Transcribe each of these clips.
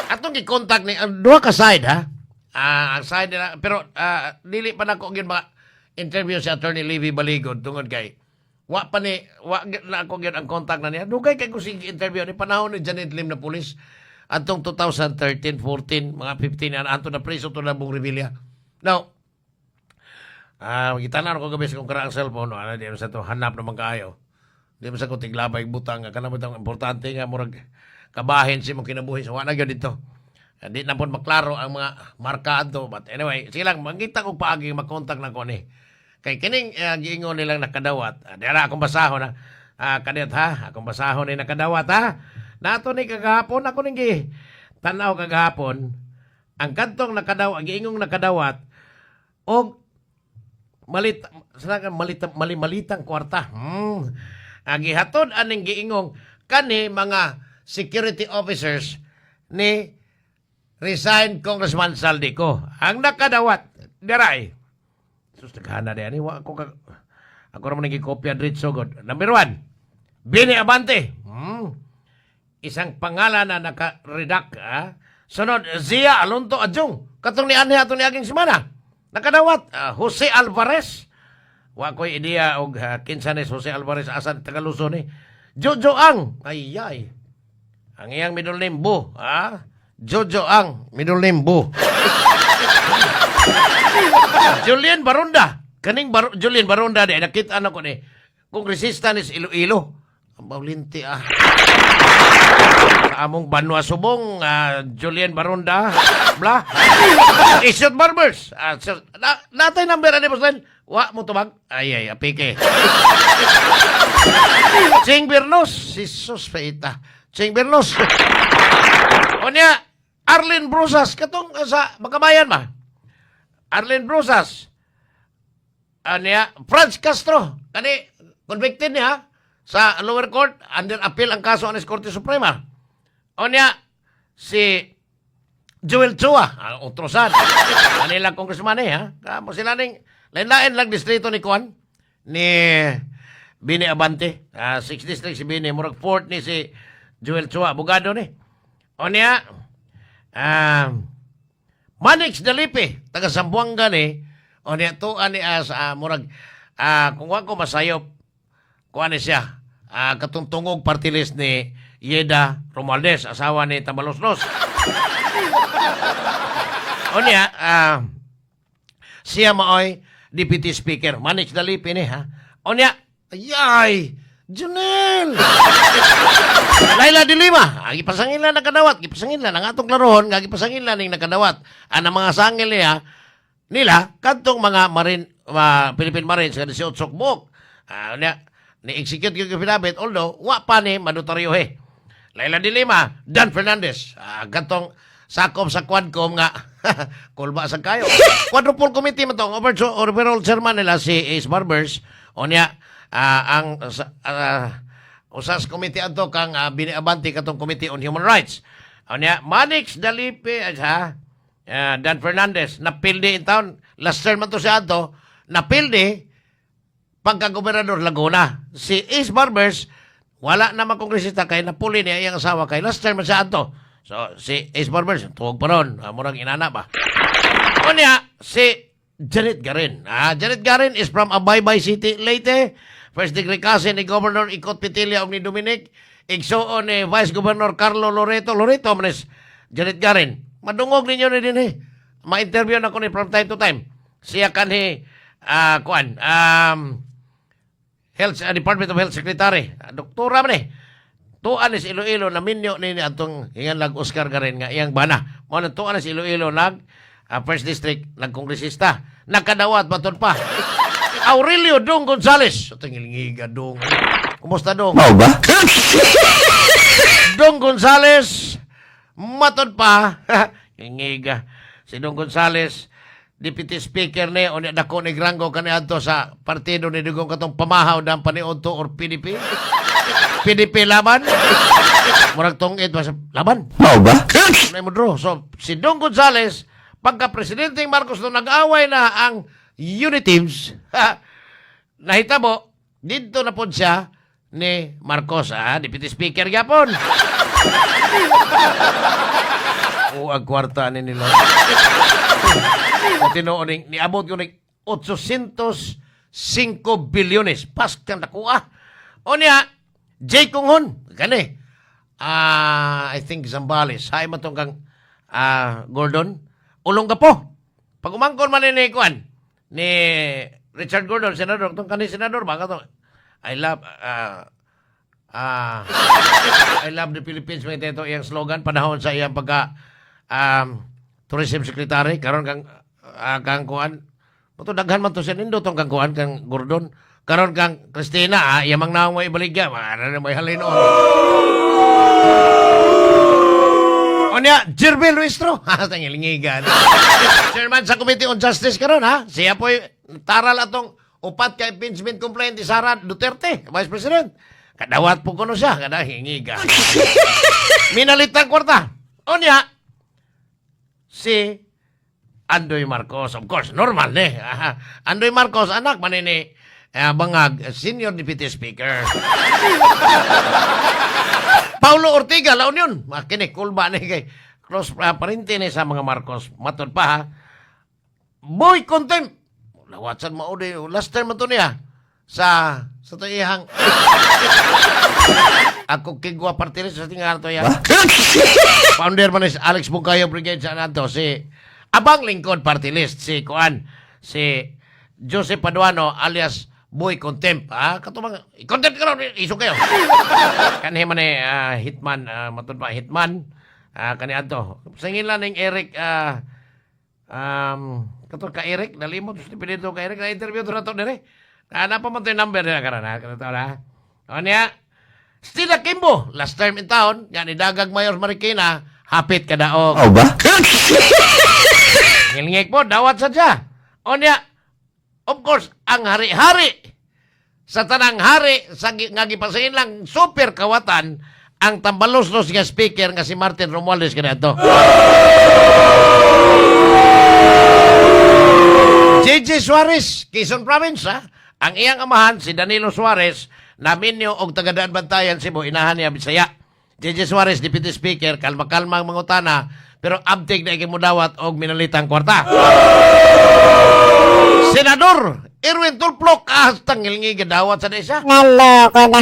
Atong gi-contact ni ang duha ka side, ha. Ang side nila pero dili pa nako gyud mga interview si Attorney Levy Baligod tungod kay wa pa ni wa gyud na ako gyud ang contact na niya. Dugay kay ko sige interview ni panahon ni Janet Lim na pulis atong 2013, 14, mga 15 an anto na preso to na buong Revilla. Now, gitanan ko gabi sa kong karaang cellphone, no, ano, di mo sa to hanap naman kaayo. Di mo sa ko tiglabay butang nga kanang butang importante nga murag kabahin si mo kinabuhi sa wala gyud dito. Di na po maklaro ang mga marka adto, but anyway, sige lang mangita kog paagi makontak na ko ni. Kay kining giingon nilang nakadawat. Dira akong basahon na. Kadet ha, akong basahon ni nakadawat ha. Nato ni kagahapon ako ning gi tan-aw kagahapon ang kadtong nakadawat, giingong nakadawat og malit sa malit mali malitang kwarta. Ang gihatod aning giingong kani mga security officers ni resigned Congressman Zaldy Co. Ang nakadawat diray. Sus, naghana di ani wa ako ka ako raman nang gikopya diretso god. Number 1, Bini Abante. Isang pangalan na naka-redact. Ah. Sunod, Zia Alonto Adjong. Katong ni anhi ato ni aging semana. Nakadawat, Jose Alvarez. Wa ko'y ideya og kinsa ni Jose Alvarez, asan taga Luzon ni. Jojo Ang. Ay ay. Ang iyang middle name Bo, ah. Jojo Ang, middle name Bo. Julian Barunda. Kaning Julian Barunda di nakita na ko ni kongresista ni sa Iloilo. Ang bawlinti ah. Sa among Banwa Subong, Julian Barunda, bla. Isot Barbers. So, natay number ani boss Len? Wa mo tubag? Ay ay, apike. Ching Bernos, si sus paita. Ching Bernos. Onya, Arlene Brosas katong sa Makabayan ba? Arlene Brosas. Anya, Franz Castro. Kani convicted niya sa lower court, under appeal ang kaso anis Korte Suprema. Onya, si Joel Chua, ang utrosan. Kanila congressman eh, ha? Kamo sila ning lain-lain lang distrito ni Kuan, ni Bini Abante. Six district si Bini, murag fourth ni si Joel Chua, abogado ni. Onya, Manix Dalipe, taga Zamboanga ni, onya tuan ni as murag kung wa ko masayop, kuan ni siya, katuntungog party list ni Yeda Romualdez, asawa ni Tambaloslos. Onya, siya maoy deputy speaker. Manix Dalipe ni ha. Onya, ayay, Junel! Laila de Lima, gipasangila nakadawat, gipasangila ang atong klarohon, nga gipasangila ning nakadawat. Ang mga sangil niya, nila, kadtong mga Marine, Philippine Marines, nga 18 buok. Niya, ni-execute yung affidavit, although, wa pa ni manotaryo he. Laila de Lima, Dan Fernandez, kadtong sakop sa Quadcom nga, kulba sa kayo. Quadruple committee man tong overall chairman nila si Ace Barbers, o niya, ang usas committee adto kang Bini Abante katong Committee on Human Rights. O niya, Manix Dalipe, ha, Dan Fernandez, napildi in town, last term man to siya adto, napildi pagka-gobernador Laguna. Si Ace Barbers, wala na kongresista kay napuli niya iyang asawa kay last term man siya adto. So, si Ace Barbers, tuwag pa ron. Murag inana ba? O niya, si Janet Garin. Janet Garin is from Abaybay City, Leyte. First degree cousin ni Governor Ikot Petilla og ni Dominic. Igsuon ni Vice Governor Carlo Loreto. Loreto man is Janet Garin. Madungog ninyo ni din eh. Ma-interview na ko ni from time to time. Siya kanhi kuan, Health Department of Health Secretary. Doktora man eh. Tuan is Iloilo na minyo ni ni atong hingan lag Oscar Garin nga iyang bana. Mao na tuan is Iloilo nag First District nagkongresista. Nakadawat baton pa. Aurelio Dong Gonzales. Ito ngilingiga Dong. Kumusta, Dong? Mao ba? Dong Gonzales matod pa. Ngiga. Si Dong Gonzales Deputy Speaker ni o ni dako ni Grango kaniadto sa partido ni Dugong katong pamahaw ng paniudto or PDP. PDP laban. Murag tungit ba sa laban. Mao ba? Ano mo draw? So, si Dong Gonzales, pagka Presidente Marcos nung nag-away na ang uniteams, nahitabo, dito na po siya ni Marcos, Deputy Speaker gyapon. Dako ang kwarta ni nila. Kung tinuod ning niabot ko ning 805 bilyones. Paskang dako ah. O niya, Jay Khonghun, kani. Ah, I think Zambales. Hay man tong kang Gordon. Olongapo. Pag umangkon man ni kuan ni Richard Gordon, senador, tong kani senador ba kato? I love the Philippines may ito iyang slogan panahon sa iyang pagka tourism secretary. Karon kang kuan mo, daghan man to siya, nindot tong kang kuan, kang Gordon. Karon kang Christina, iyang mang naong mo ibaligya, ano may halin on. Onya, Jervil Luistro. Ha, tangilingigan. Chairman sa Committee on Justice karon ha. Siya po'y taral atong upat ka impeachment complaint ni Sara Duterte, Vice President. Kadawat po kuno siya, kada hingiga. Minalitang kwarta. Onya, si Andoy Marcos, of course, normal ne. Andoy Marcos, anak man ni Bangag, Senior Deputy Speaker. Paulo Ortiga, La Union. Makini, kulba ni kay close parente ni sa mga Marcos. Matod pa ha. Boy Contempt. Lawatsan mao di last term man to niya sa to iyang ako kigwa party list sa tingahan to ya. Founder man is Alex Bungkayo Brigade sa nato si Abang Lingkod Party List, si kuan, si Joseph Paduano alias Boy Contempt. Ah, kato mga contempt karon iso kayo. Kanhi man ni hitman, matud pa hitman kani adto. Singin lang ning Eric, kato ka Eric, nalimot sa pinito ka Eric na interview to na to dire. Ana pa man to yung number nila karon ha. Kato na. O niya, Stella Quimbo, last term in town, nga ni dagag mayor Marikina, hapit kadaog. Oh ba? Ngilingik po, dawat sa siya. O niya, of course, ang hari-hari sa tanang hari sa nga gipasain lang super kawatan ang tambaloslos nga speaker nga si Martin Romualdez kaniadto. JJ Suarez, Quezon Province, ha? Ang iyang amahan, si Danilo Suarez, naminyo og taga-Daan Bantayan, Cebu, inahan niya Bisaya. JJ Suarez, Deputy Speaker, kalma-kalma ang mangutana, pero abtig na mudawat og minalitang kwarta. Senador Erwin Tulfo, kastang ngilngi gadawat sa desa. Naloko na.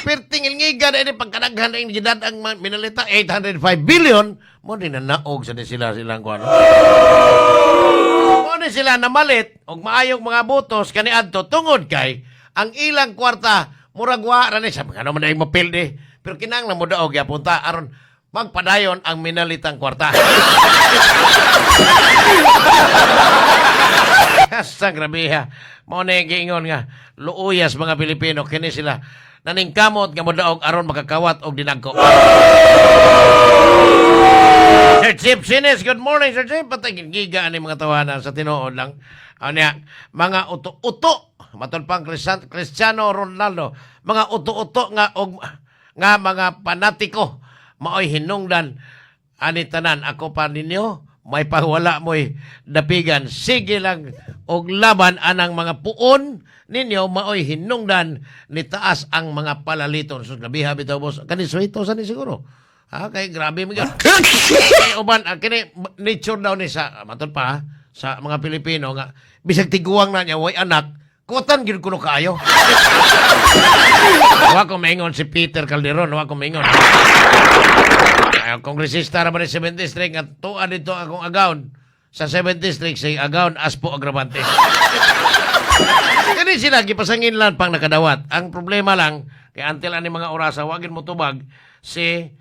Perting ilngiga na ini pagkadaghan ang gidad ang minalita 805 billion mo ni nanaog sa di sila silang kuan. Mo ni sila namalit og maayong mga botos kaniadto tungod kay ang ilang kwarta murag wa ra ni sa mga ano man ay mapildi, pero kinahanglan mo daog gyapon ta aron magpadayon ang minalitang kwarta. Sa grabe ha. Mao na yung giingon nga luuyas mga Pilipino, kini sila naningkamot nga modaog aron makakawat og dinagko. Sir Chip Sines, good morning, Sir Chip. Patay giga ani mga tawanan sa tinuod lang. Ano niya, mga uto-uto, matol pang Cristiano Ronaldo, mga uto-uto nga og nga mga panatiko maoy hinungdan ani tanan. Ako pa ninyo may pangwala mo'y dapigan, sige lang og laban anang mga puon ninyo maoy hinungdan ni taas ang mga palaliton. So grabe bitaw, boss, kani suhito sa ni siguro ha, kay grabe mo gyud kay uban ang kini nature daw ni sa matod pa ha, sa mga Pilipino nga bisag tiguang na niya, way anak, kutan gyud kuno kaayo. Wa ko maingon si Peter Calderon, wa ko maingon. Ay, kongresista naman ni 7th District nga tuwa dito akong agawn sa 7th District, si Agawn Aspo Agravante. Kani sila gipasangin lang pang nakadawat. Ang problema lang kay until ani mga orasa wagin mo tubag si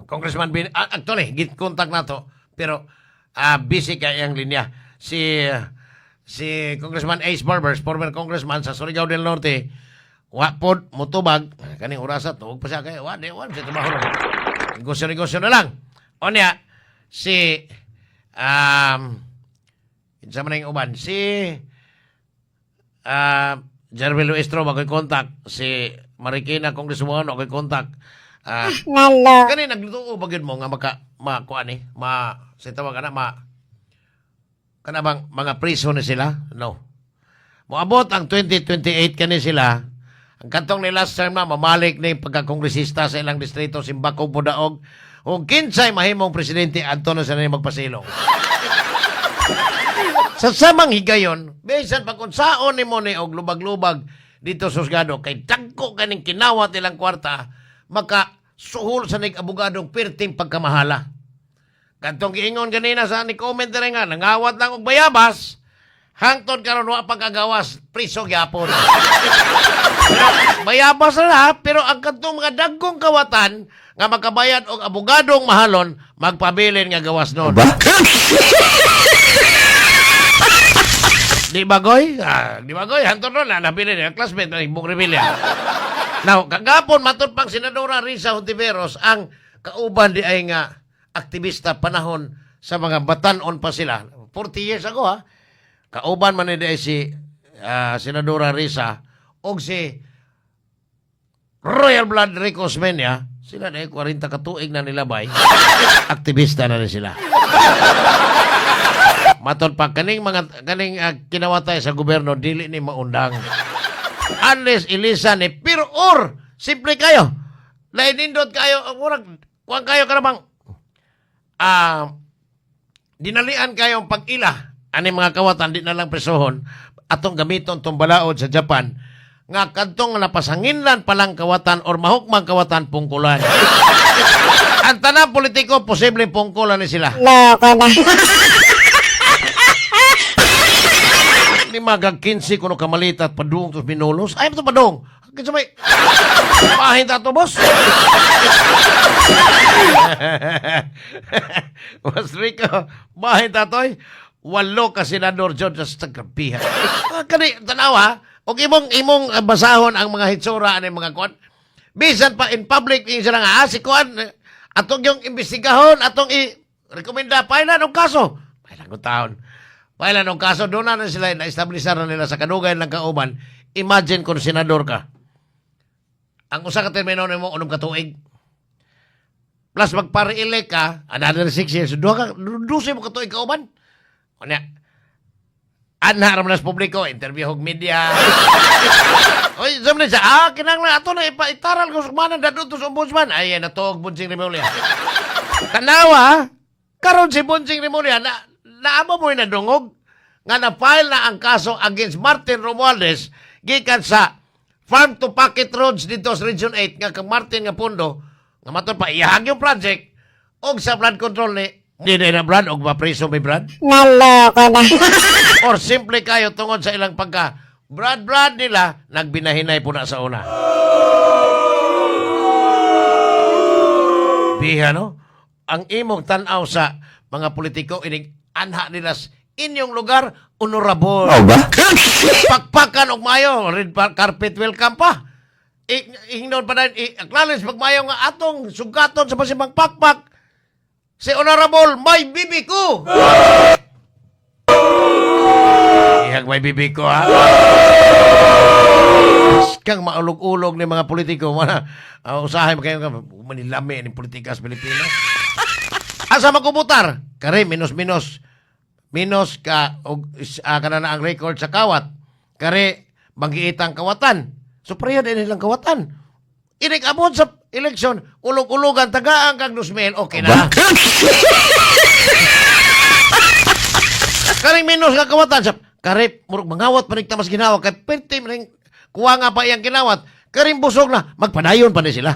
Congressman Bin, actually git contact nato pero busy kay ang linya. Si si Congressman Ace Barbers, former congressman sa Surigao del Norte, wa pod motubag kaning orasa, tuog pa siya kay wa di wa siya trabaho. Negosyo negosyo na lang. Onya si kinsa man ang uban, si Jeremy Luistro ako'y contact, si Marikina Congresswoman ako'y contact. Naloko. Kani nagluto ba gyud mo nga maka makuan ni ma sa tawag ana ma kana bang mga priso ni sila, no? Moabot ang 2028 kani sila. Ang kantong ni last term na, mamalik ni pagkakongresista sa ilang distrito, Simbako, Budaog. Kung kinsay mahimong presidente, adto na sa ni magpasilong. Sa samang higayon, bisan pa kung saon nimo ni og lubag-lubag dito sa husgado, kay dagko kaning kinawat ilang kwarta, maka suhol sa nig abogadong perting pagkamahala. Kadtong giingon ganina sa ni comment diri nga nangawat lang og bayabas, hangtod karon wa pagkagawas, priso gyapon. Pero bayabas na na, pero ang kadtong mga dagkong kawatan nga makabayad og abogadong mahalon, magpabilin nga gawas nun. Ba? Di ba, Goy? Ah, di ba, Goy? Hantod nun, na, nabilin niya. Classmate na Ibong Revilla. Now, kagapon, matod pang Senadora Risa Hontiveros, ang kauban di ay nga aktivista panahon sa mga batanon pa sila. 40 years ago, ha? Kauban man ni di ay si Senadora Risa o si Royal Blood Rico Osmeña, sila na 40 katuig na nilabay. Aktivista na rin sila. Matod pa kaning mga kaning kinawatay sa gobyerno dili ni maundang. Unless ilisa ni pero or simple kayo. Lain nindot kayo ang murag kuan kayo kanabang dinalian kayo ang pag-ila ani mga kawatan di na lang presohon atong gamiton tong balaod sa Japan nga kadtong napasanginlan palang kawatan or mahukmang kawatan pungkulan. Ang tanang politiko posible pungkulan ni sila. Loko na. Ni magag 15 kuno kamalita at padung tos minolos. Ay, ito padung. Kinsa may pahin ta to, boss. Mas Rico, bahin ta toy. Walo ka senador John sa grabihan. Ah, kani tanawa, og imong imong basahon ang mga hitsura ani mga kuan. Bisan pa in public yung sila nga, si kuan, atong yung imbestigahon, atong i rekomenda pailan og kaso. Pailan og taon. Pailan og kaso, doon na sila, na-establishar na nila sa kadugay ng kauban. Imagine kung senador ka. Ang usa ka termino nimo unom ka tuig. Plus magpare-elect ka, another 6 years, duha ka, duse mo ka tuig kauban. Unya, anha ra man sa publiko, interview og media. Oy, sabi na siya, kinahanglan ato na ipa itaral ko sukmanan dadto sa ombudsman. Ay, natuog Bonjing Remulla. Tanawa, karon si Bonjing Remulla na naamo mo nadungog nga na-file na ang kaso against Martin Romualdez gikan sa Farm to Pocket Roads dito sa Region 8 nga kang Martin nga pundo nga matod pa iyahag yung project og sa flood control ni di na Brad og mapriso may Brad Naloko na. or simple kayo tungod sa ilang pagka Brad Brad nila nagbinahinay po na sa una. Biha no? Ang imong tan-aw sa mga politiko inig anha nila sa inyong lugar honorable. Mao ba? Pakpakan og mayo, red carpet welcome pa. Ingnon pa na, i-acknowledge pag mayo nga atong sugaton sa pasimbang pakpak. Si Honorable May Bibi ko. Ihag may bibi ko, ha? Kang maulog-ulog ni mga politiko. Wala, usahay mo kayo manilami ni politika sa Pilipinas. Asa makubutar? Kare, minus-minus. Minus ka, og, kana na ang record sa kawat. Kare, banggiitang kawatan. So, pareho din nilang kawatan. Inig abot sa eleksyon, ulog-ulogan, tagaan kag 2,000, okay na. Karing minus nga kawatan sa kare murag mangawat pa tamas ginawa kay perte man kuha nga pa iyang kinawat. Karing busog na magpadayon pa ni sila.